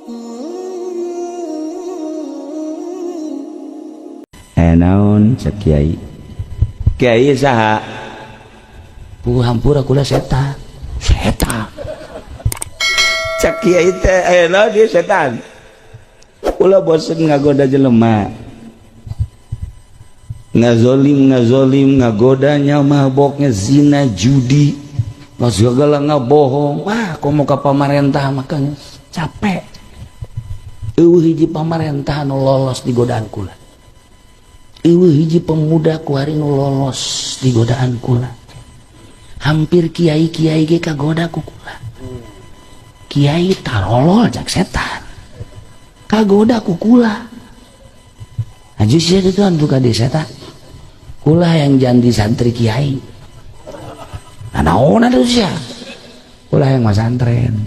Eh, naon cek kiai? Kiai saha? Puh, hampura, kula setan. Setan. Cek kiai teh, eh, naon dia setan? Kula bosen ngagoda jelema. Ngazolim, ngazolim, ngagodanya maboknya, zina, judi, segala, ngabohong. Wah, kok mau ke pamarentah makanya capek. Euweuh hiji pamarentah nu lolos di godaan kula. Euweuh hiji pemuda kuari nu lolos di godaan kula. Hampir kiai-kiai ge kagoda ku kula. Kiai tarolol jak setan. Kagoda ku kula. Aju sia itu anu ka desa setan. Kula yang janti santri kiai. Nah, naon atuh sia? Kula yang masantren.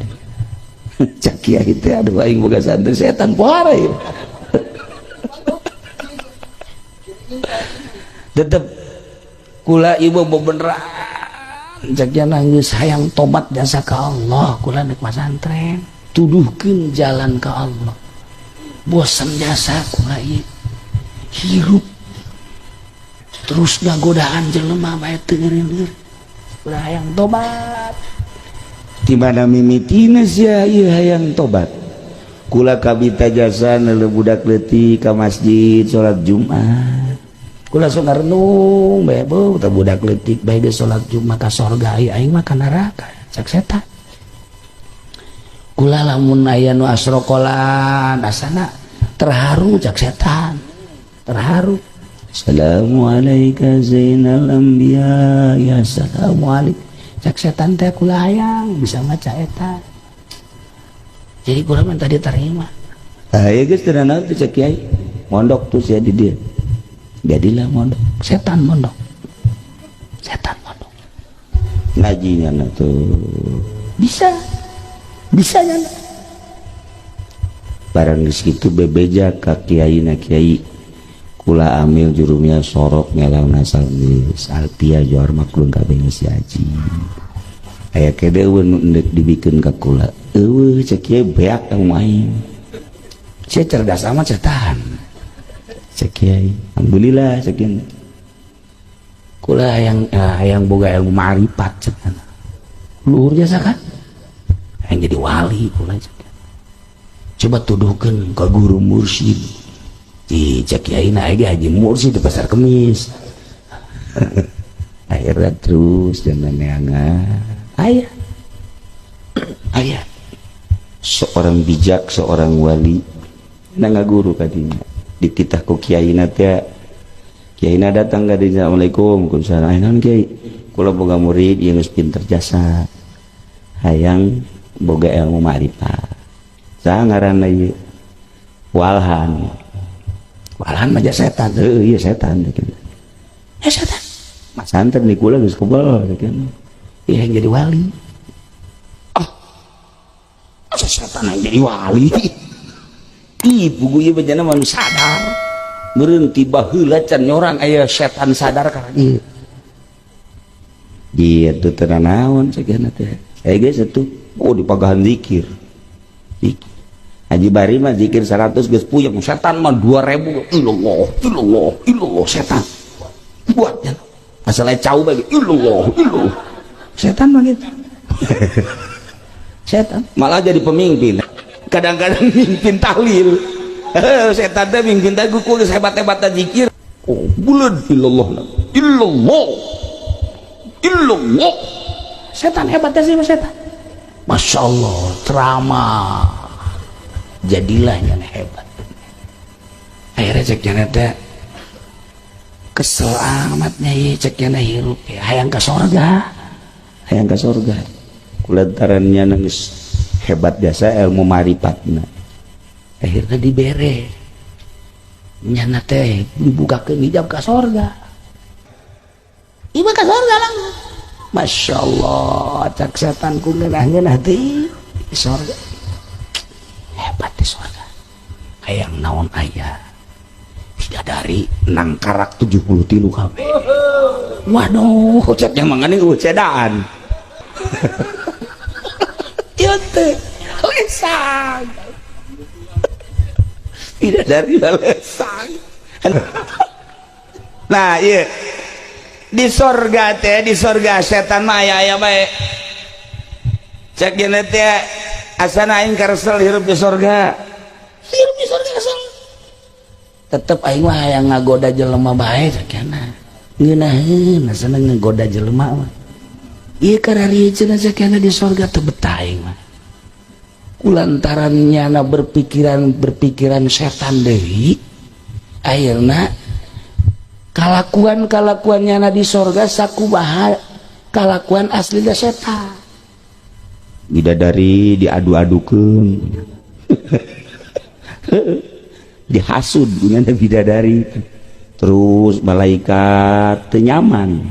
Cek kiai teh, aduh, aing boga santri setan pohara ieu. Tetep kula ieu bebeneran Cek nangis, hayang tobat jasa ka Allah, kula nek masantren. Tuduhkeun jalan ka Allah. Bosan jasa kula ieu. Hirup terus ngagodaan jelema bae teu ngeureun. Kula hayang tobat. Di mana mimitina sia ieu hayang tobat? Kula kabita jasa neuleuh budak leutik ka masjid salat Jumat. Kula sok ngarenung bae, beuh, teh budak leutik bae ge salat Jumat ka sorga, aing mah ka neraka, cek setan. Kula lamun aya nu asrokolan asana terharu, cek setan. Terharu. Assalamualaikum zainal anbiya, ya assalamualaikum. Cek setan teh kula hayang bisa maca eta. Jadi kula mah tadi terima. Ah, ya geus teu naon teh, cek kiai. Mondok tuh sia di dieu. Jadilah mondok. Setan mondok. Setan mondok. Ngajinya na tuh. Bisa. Bisa nya. Barang geus kitu bebeja ka kiai na, "Kiai, kula amil jurumnya sorok ngelang nasal geus alpia johar maklum kabeh geus haji. Aya kede eueuh nu endek dibikeun ka kula?" "Eueuh," cek kiai, "beak ka aing." Sia cerdas amat, setan. Cek kiai, "Alhamdulillah," cek kiai. Kula yang boga ilmu ma'rifat, cek luhur jasa kan yang jadi wali kula, cek. Coba tuduhkeun ke guru mursyid. Di cek kiai na ge haji mursyid di Pasar Kemis. Akhirnya terus jangan neangan. Aya, aya. Seorang bijak, seorang wali na ngaguru kadinya, dititah ku kiai na teh. Kiai na datang ka dinya, "Assalamualaikum." "Waalaikumsalam." "Aya naon, Kiai?" "Kula boga murid ieu geus pinter jasa, hayang boga ilmu ma'rifat." "Saha ngaranna ieu?" "Walhan." Walhan mah setan. "Heuh, ieu setan." Ya setan. Masantren di kula geus kebel gitu. Iya, yang jadi wali. Ah, asa setan yang jadi wali? Ih, pugu ieu bejana mah nu sadar. Meureun ti baheula can nyorang aya setan sadar ka ieu. Ieu teh teu naon sagana teh. Eh, geus atuh. Oh, dipagahan zikir. Zikir. Haji Bari mah zikir 100 geus puyeng, setan mah 2000, illallah, illallah, illallah, setan. Buat ya. Asal cau bagi illallah, illallah. Setan mah gitu. Setan malah jadi pemimpin. Kadang-kadang mimpin tahlil. Setan teh mimpin tahlil ku geus hebat-hebat zikir. Oh, bulan illallah, illallah. Illallah. Setan hebatnya sih setan. Masya Allah, ceramah. Jadilah yang hebat. Akhirnya cek jana teh kesel amatnya ya, cek jana hirup ya hayang ke sorga. Hayang ke sorga kulantarannya nangis hebat jasa ilmu marifatna. Akhirnya dibere nyana teh dibuka ke hijab ke sorga. Iba ke sorga langsung. Masya Allah, cak setan ku ngeunah-ngeunah di sorga. Hebat di sorga, hayang naon aya, bidadari nang karak 73 kabeh. Waduh. Ceknya mangane eueuh cedaan. Ieu teh lesan. Bidadari balesang. Nah, iya, di sorga teh, di sorga setan mah aya aya bae. Cek gini teh, asana aing karesel hirup di sorga, hirup di sorga kesel, Tetep aing mah hayang ngagoda jelema bae. Sakana ngeunaheun, asana ngagoda jelema mah ieu kararieu cenah. Sakana di sorga teu betah aing mah, kulantaran nyana berpikiran berpikiran setan deui. Akhirna kalakuan kalakuan nyana di sorga sakumaha kalakuan asli setan. Bidadari diadu-adukeun, dihasud punya bidadari, terus malaikat teu nyaman.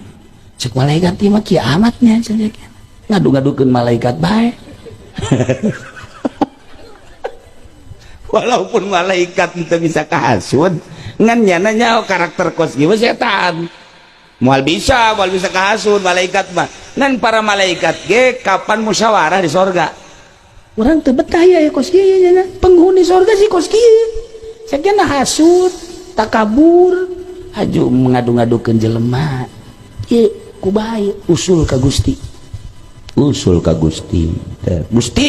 Cek malaikat ieu mah kiamatnya cenah, ngadu-ngadukeun malaikat bae. Walaupun malaikat itu bisa kahasud, ngan nyana nyaho karakter kos kieu setan, moal bisa kahasud malaikat mah. Ngan para malaikat ge kapan musyawarah di sorga. Urang teu betah ya kos kieu nya, penghuni sorga sih kos kieu. Sakieu hasud, takabur, haju mengadu-ngadukeun jelema. Ieu kumaha, usul ka Gusti. Usul ka Gusti. Gusti,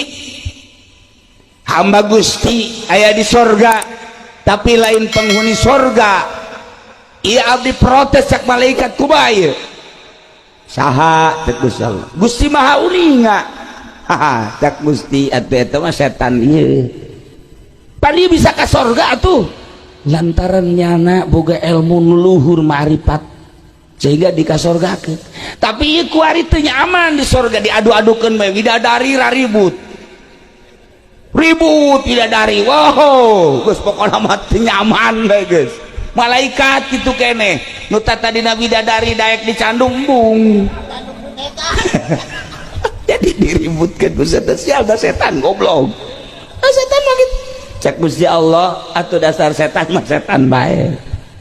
hamba Gusti aya di sorga tapi lain penghuni sorga. Iya, abdi protes. Cak malaikat, kumaha ieu? Saha? Cek Gusti Allah. Gusti Maha uninga. Haha, cak Gusti, atuh eta mah setan ieu. Pan ieu bisa ka sorga atuh, lantaran nyana boga ilmu nu luhur, ma'rifat, sehingga dikasorgakeun. Tapi ieu kuari teu nyaman di sorga, diadu-adukeun bae bidadari, raribut ribut bidadari. Wow, geus pokona mah teu nyaman bae geus. Malaikat kitu keneh nu tadina bidadari daek dicandung embung, jadi diributkan ku setan. Sial da setan goblok. Ah, setan mah gitu. Cek Gusti Allah, atau dasar setan mah setan bae,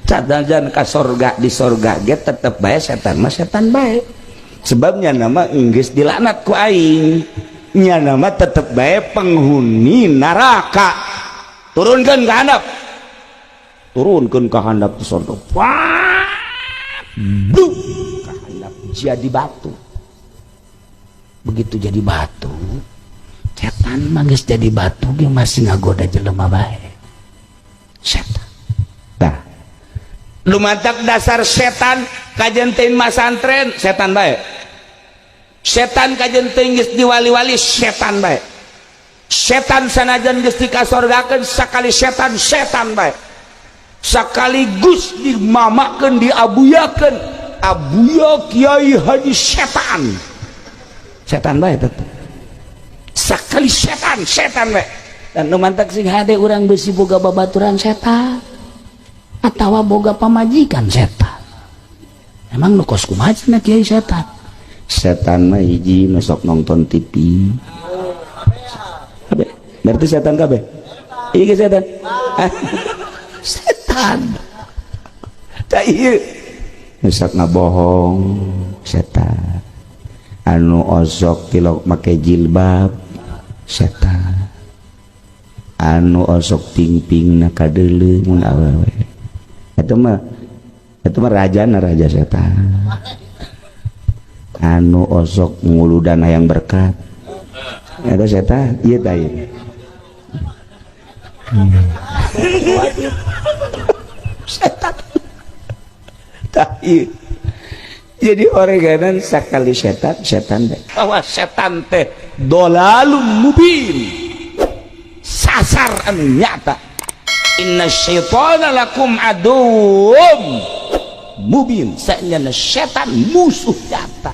sanajan ka sorga, di sorga ge tetep bae setan mah setan bae, sebabnya nama geus dilaknat ku aing, nya nama tetep bae penghuni neraka. Turunkan ke handap, turunkan ke handap ke sorga. Wah, bluk, ke handap jadi batu. Begitu jadi batu, setan mah geus jadi batu ge masih ngagoda jelema bae setan. Tah, lumatak dasar setan kajen teuing masantren setan bae, setan kajen teuing geus diwali-wali setan bae, setan sanajan geus dikasorgakeun sakali setan setan bae, sekaligus dimamakeun, diabuyakeun, abuya Kiai Haji setan setan bae, tetep sakali setan setan bae. Dan nu mantak sing hade urang besi boga babaturan setan atawa boga pamajikan setan. Emang nu kos kumaha cenah kiai setan? Setan mah hiji nu sok nonton TV. Kabeh berarti setan kabeh. Iya ge setan. Setan. Tah, ieu nu sok ngabohong setan, anu osok tilok make jilbab setan, anu osok pingping na kadeuleu mun awewe, eta mah rajana raja setan, anu osok nguludan hayang berkat eta setan. Ieu tah ieu. Setan. Tah, ieu jadi oreganan sakali setan setan deh, bahwa setan teh dolalum mubin, sasar anu nyata. Inna syaitana lakum aduwwum mubin, saenyana setan musuh nyata.